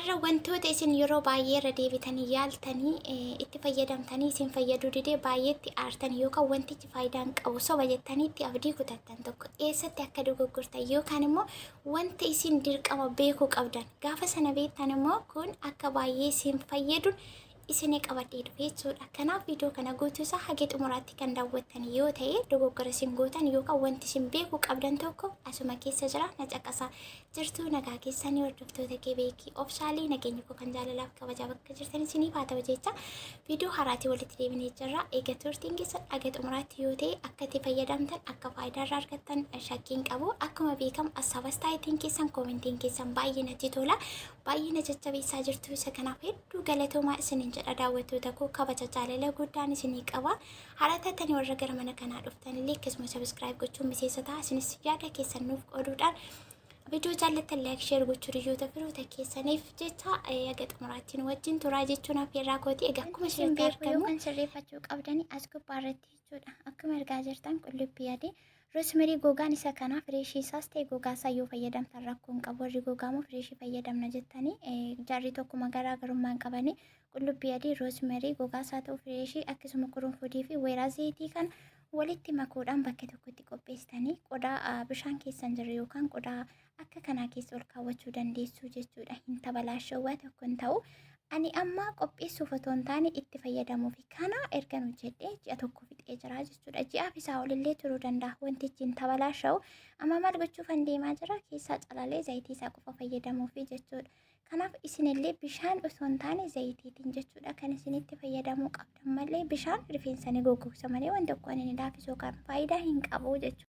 Har'a wantoota isin yeroo baay'ee irra deebitanii yaaltanii itti fayyadamtanii isin fayyaduu didee baay'eetti aartan yookaan wantichi faayidaa hin qabu soba jettanii itti abdii kutattan tokko eessatti akka dogoggortan yookaan immoo wanta isin dirqama beekuu qabdan gaafa sana beektan immoo kun akka baay'ee isin fayyadu isinii qabadhee dhufe jechuudha. Kanaaf viidiyoo kana guutuu isaa haga xumuraatti kan daawwattan yoo ta'e dogoggora isin gootan yookaan wanti isin beekuu qabdan tokko asuma keessa jira na caqasaa. Jirtuu nagaa keessanii hordoftoota kee beekii obsaalee nageenya koo kan jaalalaaf kabajaa bakka jirtan isiniif haa ta'u jecha viidiyoo haraatii walitti deebinee jirra. Eega turtiin keessan haga xumuraatti yoo ta'e akka itti fayyadamtan akka faayidaa irraa argattan shakkiin qabu. Akkuma beekamu assaabas taayitiin keessan koomentiin keessan baay'ee natti tola. Baay'ee na jajjabeessaa jirtu isa kanaaf hedduu galatoomaa isiniin jedha daawwattoota koo kabaja jaalala guddaan isinii qaba. Haala taatanii warra gara mana kanaa dhuftan illee akkasuma sabiskiraayib gochuun miseensa ta'a. Isinis yaada keessan nuuf qooduudhaan viidiyoo jaallattan laayik sheer gochuu hiriyoota firoota keessaniif jecha haga xumuraatti nu wajjin turaa jechuun affeerraa kooti. Egaa akkuma Isin isinitti beekuu argamu yookaan sirreeffachuu qabdanii as gubbaa irratti jechuudha. Akkuma argaa jirtan qullubbii adii Rosemary gogaan isa kanaa fireeshii isaas ta'e gogaa isaa yoo fayyadamtan rakkoo hin qabu. Warri gogaa immoo fireeshii fayyadamna jettanii jarri tokkuma garaagarummaa hin qabanii. Qullubbii adii, rosemary, gogaa isaa ta'u fireeshii akkasuma qurunfudii fi weeraa zayitii kan walitti makuudhaan bakka tokkotti qopheessitanii qodaa bishaan keessa hin jirre yookaan qodaa akka kanaa keessa ol kaawwachuu dandeessu jechuudha. Hin tabalaashawwaa tokko hin ta'u. Ani amma qopheessuuf otoo hin taane itti fayyadamuufi. Kana ergan hojjedhee ji'a tokko fixee jira jechuudha. Ji'aaf isaa olillee turuu danda'a. Wantichi hin tabalaashawu. Amma maal gochuufan deemaa jira? Keessaa calalee zayitii isaa qofa fayyadamuufi jechuudha. Kanaaf isinillee bishaan osoo hin taane zayitiitiin jechuudha kan isinitti fayyadamuu qabdan malee bishaan rifeensa ni goggogsa malee wanti tokko inni laaffisu yookaan faayidaa hin qabu jechuudha.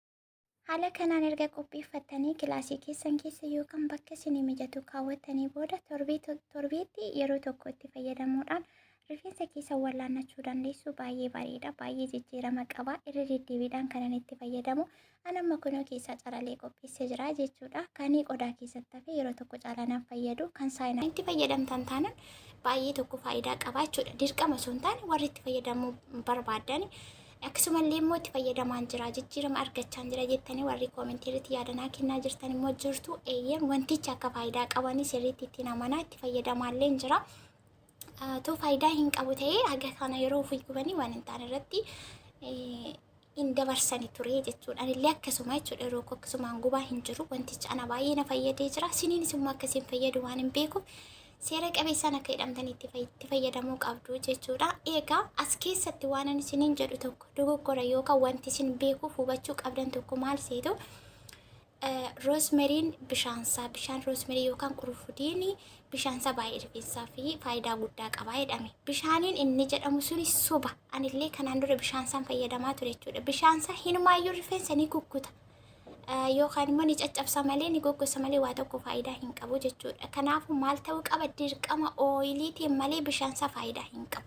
Haala kanaan erga qopheeffattanii kilaasii keessan keessa yookaan bakka isinii mijatu kaawwattanii booda torbee torbeetti yeroo tokko itti fayyadamuudhaan rifeensa keessan wallaannachuu dandeessu. Baay'ee bareeda, baay'ee jijjiirama qaba. Irra deddeebiidhaan kanan itti fayyadamu. An amma kunoo keessaa calalee qopheessee jira jechuudha. Kan qodaa keessatti hafe yeroo tokko caalaa naaf fayyadu kan saayinaa itti fayyadamtan taanaan baay'ee tokko faayidaa qaba jechuudha. Dirqama osoo hin taane warri itti fayyadamuu barbaadan Akkasumallee immoo itti fayyadamaan jira, jijjiirama argachaan jira jettanii warri koomentii irratti yaadanaa kennaa jirtan immoo jirtu. Eeyyeen wantichi akka faayidaa qabanii sirriitti ittiin amanaa itti fayyadamaallee jira. Too faayidaa hin qabu ta'ee haga kana yeroo ofii gubanii waan hin taane irratti hin dabarsani ture jechuudha. Anillee akkasuma jechuudha yeroo koo akkasumaan gubaa hin jiru. Wantichi ana baay'ee na fayyadee jira. Siniinis immoo akkasiin fayyadu waan hin beekuuf seera qabeessaan akka jedhamtan itti fayyadamuu qabdu jechuudha. Egaa as keessatti waan ani isiniin jedhu tokko dogoggora yookaan wanti isin beekuuf hubachuu qabdan tokko maal seetu roosmeriin bishaansaa bishaan roosmerii yookaan qurunfudiin bishaansaa baay'ee rifeensaa fi faayidaa guddaa qaba jedhame. Bishaaniin inni jedhamu suni soba. Anillee kanaan dura bishaansaan fayyadamaa ture jechuudha. Bishaansaa hinumaayyuu rifeensa ni kukkuta. Yookaan immoo ni caccabsa malee ni goggosa malee waa tokko faayidaa hin qabu jechuudha. Kanaafuu maal ta'uu qaba dirqama ooyiliitiin malee bishaansaa faayidaa hin qabu.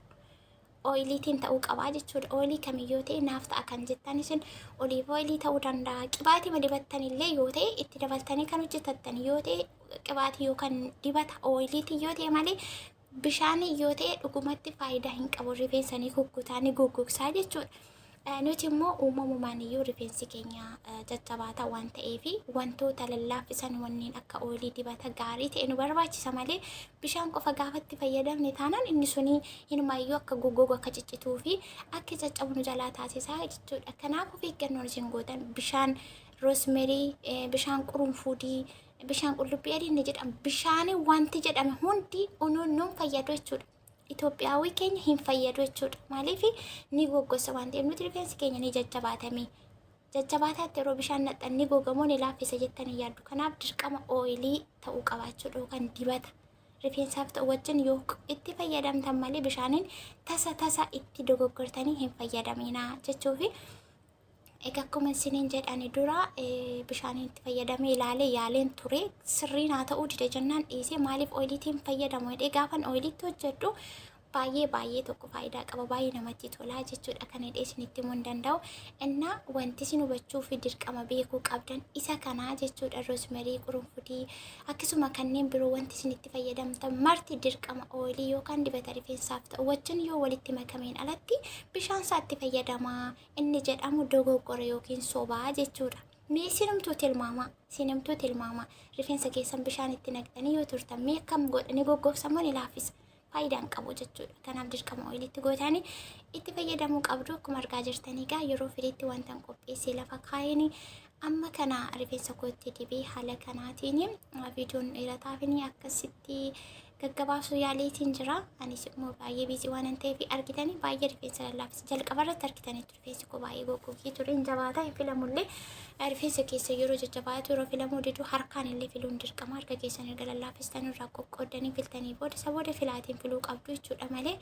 Ooyiliitiin ta'uu qabaa jechuudha. Ooyilii kamiyyuu ta'e naaf ta'a kan jettan isin oliiv ooyilii ta'uu danda'a. Qibaatii dibattan illee yoo ta'e itti dabaltanii kan hojjetattan yoo ta'e qibaatii yookaan dibata ooyiliitiin yoo ta'e malee bishaanii yoo ta'e dhugumatti faayidaa hin qabu. Rifeensa ni kukkutaa ni goggogsaa jechuudha. Nuti immoo uumamumaan iyyuu rifeensi keenya jajjabaataa waan ta'eef wantoota lallaaffisan wanneen akka oolii dibata gaarii ta'e nu barbaachisa malee bishaan qofa gaafa itti fayyadamne taanaan inni suni hinumayyuu akka goggogu akka ciccituu fi akka caccabu nu jalaa taasisaa jechuudha. Kanaaf of eeggannoon isin gootan bishaan roosmerii, bishaan qurunfuudii, bishaan qullubbii adii inni jedhamu bishaanii wanti jedhame hundi unuun nuun fayyadu jechuudha. Itoophiyaawii keenya hin fayyadu jechuudha. Maaliif ni goggosa waan ta'eef nuti rifeensi keenya ni jajjabaatame. Jajjabaataatti yeroo bishaan naqxan ni gogamoo ni laaffisa jettanii yaaddu. Kanaaf dirqama ooyilii ta'uu qabaachuudha yookaan dibata rifeensaaf ta'u wajjin yoo itti fayyadamtan malee bishaaniin tasa tasa itti dogoggortanii hin fayyadaminaa jechuufi. Egaa akkuma isiniin jedhani dura bishaaniin itti fayyadamee ilaalee yaaleen ture sirriin haa ta'uu dide jennaan dhiisee maaliif ooyiliitiin fayyadamu jedhee gaafan ooyiliitti hojjedhu baay'ee baay'ee tokko faayidaa qaba baay'ee namatti tolaa jechuudha kan hidhee isinitti himuu hin danda'u. Innaa wanti isin hubachuu fi dirqama beekuu qabdan isa kanaa jechuudha roosmerii qurunfudii akkasuma kanneen biroo wanti isin itti fayyadamtan marti dirqama ooyilii yookaan dibata rifeensaaf ta'u wajjin yoo walitti makameen alatti bishaan isaa itti fayyadamaa inni jedhamu dogoggora yookiin sobaa jechuudha. Mee isinumtuu tilmaamaa, isinumtuu tilmaamaa. Rifeensa keessan bishaan itti naqxanii yoo turtan mee akkam godha? Ni goggogsa moo ni laaffisa? Faayidaa hin qabu jechuudha. Kanaaf dirqama oilitti gootanii itti fayyadamuu qabdu. Akkuma argaa jirtan egaa yeroo firiitti wanta hin qopheessee lafa kaa'een amma kana rifeensa kootti dibee haala kanaatiin viidiyoon dheerataafini akkasitti gaggabaabsuu yaaleetiin jira. Anis immoo baay'ee busy waan hin ta'eef argitanii baay'ee rifeensa lallaafisa. Jalqaba irratti argitaniitu rifeensi koo baay'ee goggogee ture, hin jabaata, hin filamullee. Rifeensa keessa yeroo jajjabaatu, yeroo filamuu didu harkaan illee filuun dirqama. Harka keessan erga lallaafistan irraa qoqqoodanii filtanii booda, isa booda filaatiin filuu qabdu jechuudha malee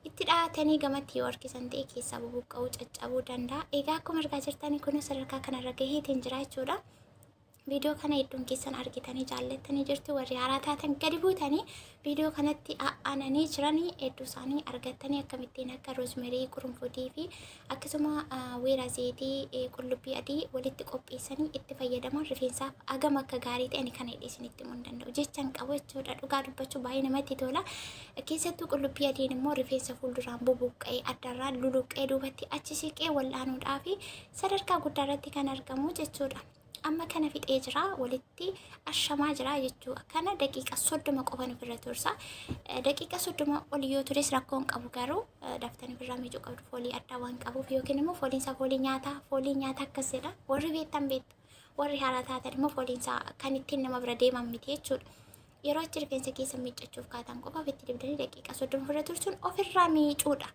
itti dhahatanii gamatti yoo harkisan ta'e keessaa bubuqqa'uu, caccabuu danda'a. Egaa akkuma argaa jirtanii kun sadarkaa kanarra gaheetiin jira jechuudha. Viidiyoo kana hedduun keessan argitanii jaallattanii jirtu. Warri haaraa taatan gadi buutanii viidiyoo kanatti aananii jiranii hedduu isaanii argattanii akkamittiin akka rosemary, qurunfudii fi akkasuma weera zeetii, qullubbii adii walitti qopheessanii itti fayyadaman rifeensaaf hagam akka gaarii ta'an kana hidhee isinitti himuu hin danda'u. Jechan qabu jechuudha. Dhugaa dubbachuu baay'ee namatti tola. Keessattuu qullubbii adiin immoo rifeensa fuulduraan bubuqqa'ee, addarraan luluqqee, duubatti achi siqee wal'aanuudhaa fi sadarkaa guddaa irratti kan argamu jechuudha. Amma kana fixee jira, walitti ashamaa jira jechuudha. Kana daqiiqa 30 qofan ofirra tursa. Daqiiqa 30 ol yoo tures rakkoon qabu, garuu daftanii ofirraa miicuu qabdu, foolii addaa waan qabuuf, yookiin immoo fooliin isaa foolii nyaataa, foolii nyaataa akkas jedha. Warri beektan beektu. Warri haaraa taatan immoo fooliin isaa kan ittiin nama bira deeman miti jechuudha. Yeroo achi rifeensa keessa miiccachuuf kaatan qofa ofitti dibdanii daqiiqa 30 ofirra tursuun ofirraa miicuudha.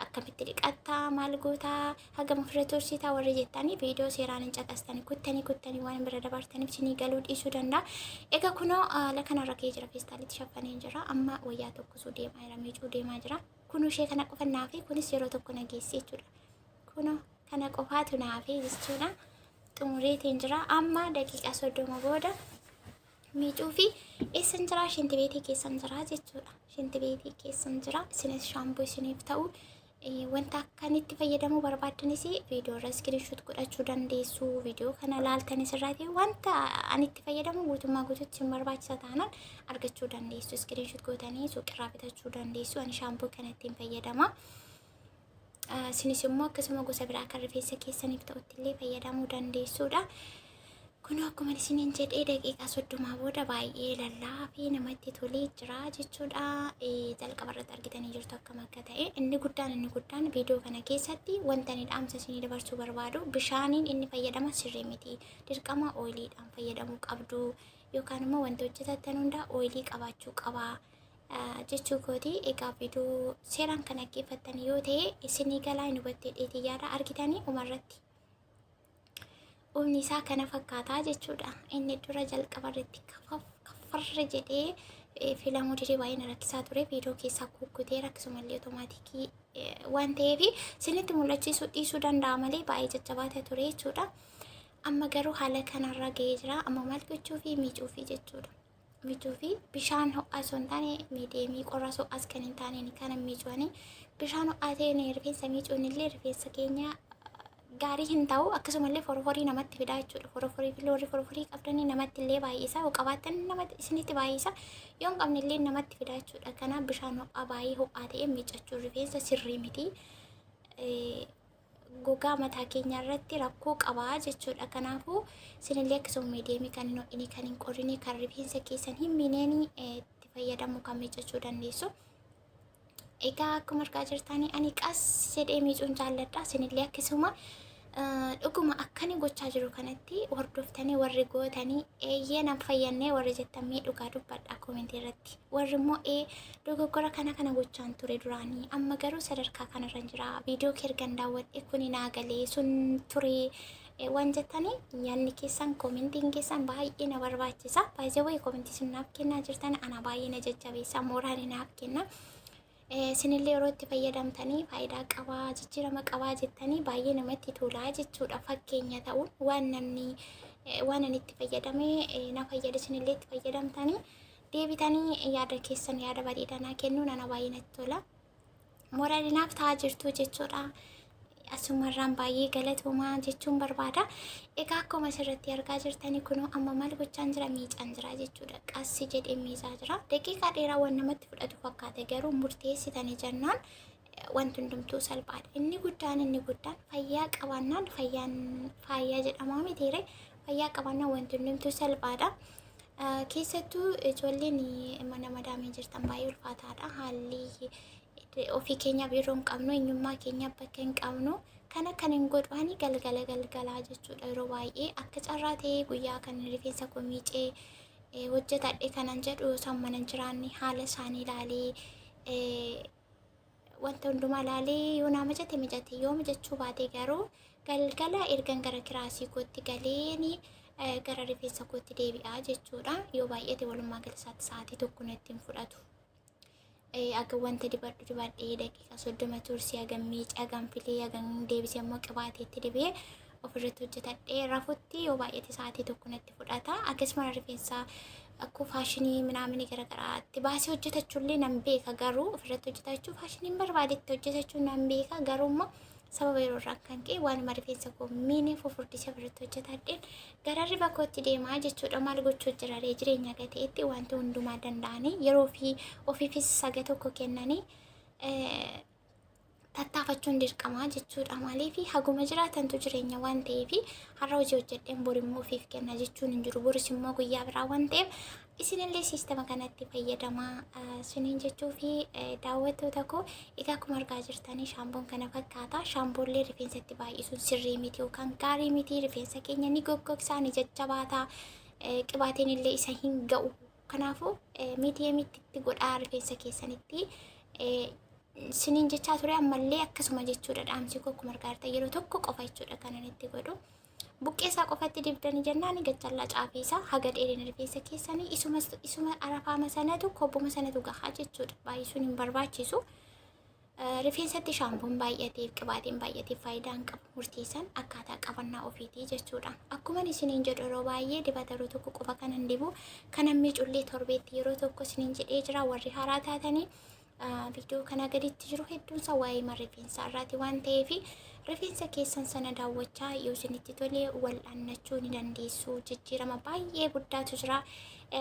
Akkamitti dhiqattaa, maal gootaa, hagam ofirra tursiitaa warri jettanii viidiyoo seeraan hin caqastanii kuttanii kuttanii waan bira dabartaniif isinii galuu dhiisuu danda'a. Egaa kunoo haala kanarra ka'ee jira, feestaalitti shaffanee jira. Amma wayyaa tokkosuu deemaa jira, miicuu deemaa jira. Kunoo ishee kana qofa naafi kunis yeroo tokko na geessi jechuudha. Kunoo kana qofaatu naafi jechuudha. Xumureetiin jira. Amma daqiiqaa 30 booda miicuu fi eessan jira? Shintibeetii keessan jira jechuudha. Shintibeetii keessan jira. Isinis shampoo isiniif ta'u wanta akkanitti fayyadamuu barbaaddanis viidiyoo irra screenshot godhachuu dandeessu. Viidiyoo kana laaltanis irraa wanta ani itti fayyadamu guutummaa guututti isin barbaachisa taanaan argachuu dandeessu. Screenshot gootanii suuqirraa bitachuu dandeessu. Ani shampoo kana ittiin fayyadama. Isinis immoo akkasuma gosa biraa kan rifeensa keessaniif ta'utti illee fayyadamuu dandeessuudha. Kun akkuma isiniin jedhee daqiiqaa 30 booda baay'ee lallaafee namatti tolee jira jechuudha. Jalqaba irratti argitanii jirtu akkam akka ta'e. Inni guddaan viidiyoo kana keessatti wanta inni dhaamsa isinii dabarsuu barbaadu, bishaaniin inni fayyadama sirrii miti. Dirqama oiliidhaan fayyadamuu qabdu yookaan immoo wanti hojjetattan hunda oilii qabaachuu qaba jechuu kooti. Egaa viidiyoo seeraan kan dhaggeeffattan yoo ta'e isinii galaa, hin hubattee dheetii yaada argitanii umarratti. Humni isaa kana fakkaataa jechuudha. Inni dura jalqaba irratti kaffarri jedhee filamuu didee baay'ee na rakkisaa ture. Viidiyoo keessaa kukkutee akkasumallee otomaatikii waan ta'eef isinitti mul'achiisuu dhiisuu danda'a malee baay'ee jajjabaata ture jechuudha. Amma garuu haala kanarra ga'ee jira. Amma maal gochuu fi? Miicuu fi jechuudha. Miicuu fi bishaan ho'aa osoo hin taane medium, qorra ho'aas kan hin taane kana miicuwanii. Bishaan ho'aa ta'een rifeensa miicuun illee rifeensa keenya gaarii hin ta'u, akkasumallee forforii namatti fidaa jechuudha. Forforii fi warri forforii qabdanii namatti illee baay'isa. Yoo qabaattan namatti isinitti baay'isa. Yoo hin qabne illee namatti fidaa jechuudha. Kanaaf bishaan ho'aa, baay'ee ho'aa ta'e miiccachuun rifeensa sirrii miti. Gogaa mataa keenya irratti rakkoo qabaa jechuudha. Kanaafuu isinillee akkasuma medium, kan hin ho'ine, kan hin qorrine, kan rifeensa keessan hin miineen itti fayyadamuu kan miiccachuu dandeessu. Egaa akkuma argaa jirtanii ani qas jedhee miicuun jaalladha. Isinillee akkasuma dhuguma akkani gochaa jiru kanatti hordoftanii warri gootanii, eeyyee nan fayyannee warri jettan mee dhugaa dubbadha koomentii irratti. Warri immoo ee dogoggora kana kana gochaan ture duraanii, amma garuu sadarkaa kanarra jira, viidiyoo kee ergan daawwadhe kuni naa galee sun ture waan jettanii yaadni keessan, koomentiin keessan baay'ee na barbaachisa. Baay'ee wayii koomentii isin naaf kennaa jirtan ana baay'ee na jajjabeessa, mooraan naaf kenna. Isinillee yeroo itti fayyadamtanii faayidaa qabaa, jijjiirama qabaa jettanii baay'ee namatti tolaa jechuudha. Fakkeenya ta'uun waan namni waan ani itti fayyadame na fayyada, isinillee itti fayyadamtanii deebitanii yaada keessan, yaada bareedaa naa kennuun ana baay'ee natti tola. Mooraalinaaf ta'aa jirtu jechuudha. Asumarraan baay'ee galatoomaa jechuun barbaada. Egaa akkuma asirratti argaa jirtanii kunoo amma maal gochaan jira? Miicaan jira jechuudha. Qassi jedhee miicaa jira. Daqiiqaa dheeraa waan namatti fudhatu fakkaata, garuu murteessitanii jennaan Wanti hundumtuu salphaadha. Inni guddaan fayyaa qabaannaan, fayyaan faayyaa jedhamaa mitiire, fayyaa qabaannaan wanti hundumtuu salphaadha. Keessattuu ijoolleen mana madaamii jirtan baay'ee ulfaataadha. Haalli ofii keenyaaf yeroo hin qabnu, eenyummaa keenyaaf bakka hin qabnu. Kana kan hin godhu ani galgala galgalaa jechuudha yeroo baay'ee. Akka carraa ta'ee guyyaa kan rifeensa koo miicee hojjetadhe kanan jedhu isaan mana hin jiraanne, haala isaanii ilaalee, wanta hundumaa ilaalee, yoo naa mijate mijate, yoo mijachuu baate garuu galgala ergan gara kiraasii kootti galeeni gara rifeensa kootti deebi'aa jechuudha. Yoo baay'ate walumaa gala sa'aatii 1 natti hin fudhatu. Aga wanta dibadhu dibadhee, daqiiqa 30 tursii, hagam miicee, hagam filee, hagam deebisee immoo qibaateetti dibee ofirratti hojjetadhee rafutti yoo baay'ate sa'aatii 1 natti fudhata. Akkasuma rifeensa akkoo faashinii minaamini garaagaraatti baasee hojjetachuullee nan beeka, garuu ofirratti hojjetachuu, faashiniin barbaadetti hojjetachuu nan beeka, garuu immoo sababa yeroo irraa kan ka'e waanuma rifeensa koo miine fufurdisee ofirratti hojjetadheen gara riba kootti deemaa jechuudha. Maal gochuu jiraree, jireenya gateetti wanti hundumaa danda'anii yeroo fi ofiifis saga tokko kennanii tattaafachuun dirqamaa jechuudha. Maaliif, haguma jiraatantu jireenya waan ta'eef, har'a hojii hojjedheen bor immoo ofiif kenna jechuun hin jiru. Boris immoo guyyaa biraa waan ta'eef isinillee siistama kanatti fayyadamaa isiniin jechuu fi daawwattoota koo, egaa akkuma argaa jirtanii shaampoon kana fakkaata. Shaampoollee rifeensatti baay'isuun sirrii miti yookaan gaarii miti. Rifeensa keenya ni goggogsaa, ni jajjabaataa, qibaatiin illee isa hin ga'u. Kanaafuu mediumitti godhaa rifeensa keessanitti siniin jechaa ture, ammallee akkasuma jechuudha dhaamsi koo. Akkuma argaa jirtan yeroo tokko qofa jechuudha kanan itti godhu. Buqqee isaa qofatti dibdanii jennaan gachallaa caafii isaa haga dheerina rifeensa keessanii isuma isuma arafaama sanatu, kobbuma sanatu gahaa jechuudha. Baay'isuun hin barbaachisu. Rifeensatti shaampoon baay'ateef, qibaatiin baay'ateef faayidaa hin qabu. Murteessan akkaataa qabannaa ofiitii jechuudha. Akkuma isiniin jedhu yeroo baay'ee dibata yeroo tokko qofa kanan dibu, kanan miicullee torbeetti yeroo tokko isiniin jedhee jira. Warri haaraa taatanii viidiyoo kana gaditti jiru hedduunsa waa'ee rifeensaa irraati waan ta'eef rifeensa keessan sana daawwachaa yoo isinitti tole wal'aannachuu ni dandeessu. Jijjiirama baay'ee guddaatu jira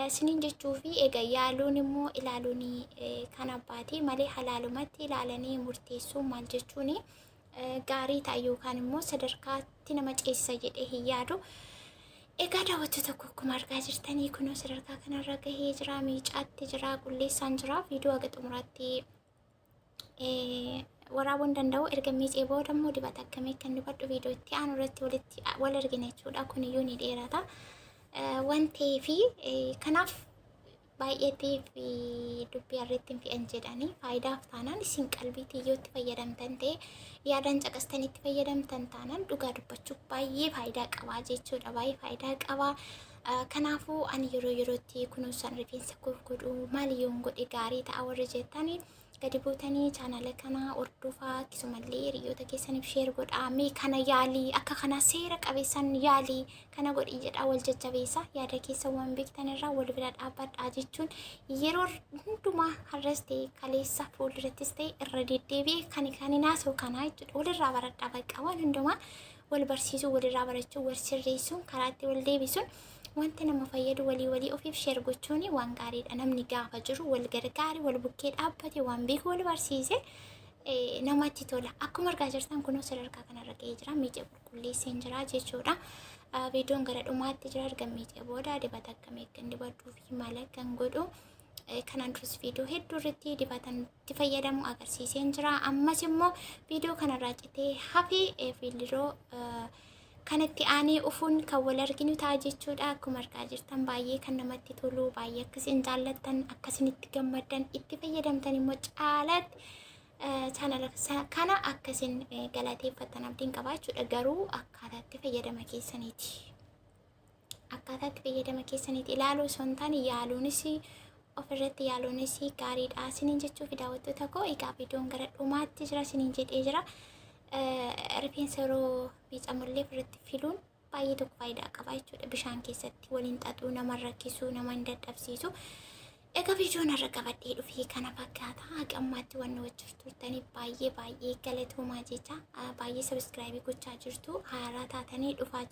isiniin jechuu fi egaa yaaluun immoo ilaaluun kan abbaati malee halaalumatti ilaalanii murteessuu maal jechuun gaarii ta'a yookaan immoo sadarkaatti nama ceesisa jedhee hin yaadu. Egaa daawwattoota tokko, akkuma argaa jirtanii kunoo sadarkaa kanarra gahee jira, miicaatti jira, qulleessaan jira. Viidiyoo haga xumuraatti waraabuu hin danda'u. Erga miicee booda immoo dibata akkamii kan dibadhu viidiyoo itti aanu irratti walitti wal argina jechuudha. Kuniyyuu ni dheerata. Waan ta'eefi kanaaf baay'atee fi dubbii harreetti hin fe'an jedhanii, faayidaaf taanaan isin qalbii xiyyootti fayyadamtan ta'e, yaadaan caqastanii itti fayyadamtan taanaan, dhugaa dubbachuuf baay'ee faayidaa qabaa jechuudha. Baay'ee faayidaa qabaa. Kanaafuu ani yeroo yerootti kunuunsan rifeensa koof godhu maal yoon godhe gaarii ta'a warri jettanii, gadi buutanii chaanala kana hordofaa, akkasumallee hiriyoota keessaniif share godhaa. Mee kana yaalii, akka kana seera qabeessan yaalii, kana godhi jedhaa wal jajjabeessa. Yaada keessa waan beektan irraa wal bira dhaabbadhaa jechuun yeroo hundumaa, har'as ta'e kaleessa, fuuldurattis ta'e irra deddeebi'ee kan haasa'u kanaa jechuudha. Walirraa baradhaa, bakka waan hundumaa wal barsiisuu, walirraa barachuu, wal sirreessuun, karaatti wal deebisuun, wanta nama fayyadu walii walii ofiif share gochuun waan gaariidha. Namni gaafa jiru wal gargaare, wal bukkee dhaabbate, waan beeku wal barsiise namatti tola. Akkuma argaa jirtan kunoo sadarkaa kanarra ga'ee jira. Miicee qulqulleesseen jira jechuudha. Viidiyoon gara dhumaatti jira. Erga miicee booda dibata akkamii akkan dibadhuu fi maal akkan godhu kanaan duras viidiyoo hedduu irratti dibatan itti fayyadamu agarsiiseen jira. Ammas immoo viidiyoo kanarraa citee hafee viidiyoo kanatti aanee ufuun kan wal arginu ta'a jechuudha. Akkuma argaa jirtan baay'ee kan namatti tolu, baay'ee akkasiin jaallattan, akkasinitti gammaddan, itti fayyadamtan immoo caalaatti chaanala kana akkasiin galateeffattan abdiin qabaa jechuudha. Garuu akkaataa itti fayyadama keessaniiti. Akkaataa itti fayyadama keessaniiti ilaaluu osoo hin taane yaaluunis, ofirratti yaaluunis gaariidha isiniin jechuuf daawwattoota koo. Egaa viidiyoon gara dhumaatti jira isiniin jedhee jira. Rifeensa yeroo miicamullee ofirratti filuun baay'ee tokko faayidaa qaba jechuudha. Bishaan keessatti waliin xaxuu nama rakkisuu, nama hin dadhabsiisu. Egaa viidiyoon har'a qabadhee dhufee kana fakkaata. Haga ammaatti waan wajjin turtaniif baay'ee baay'ee galatoomaa jecha, baay'ee subscribe gochaa jirtu, haaraa taatanii dhufaa jirtu.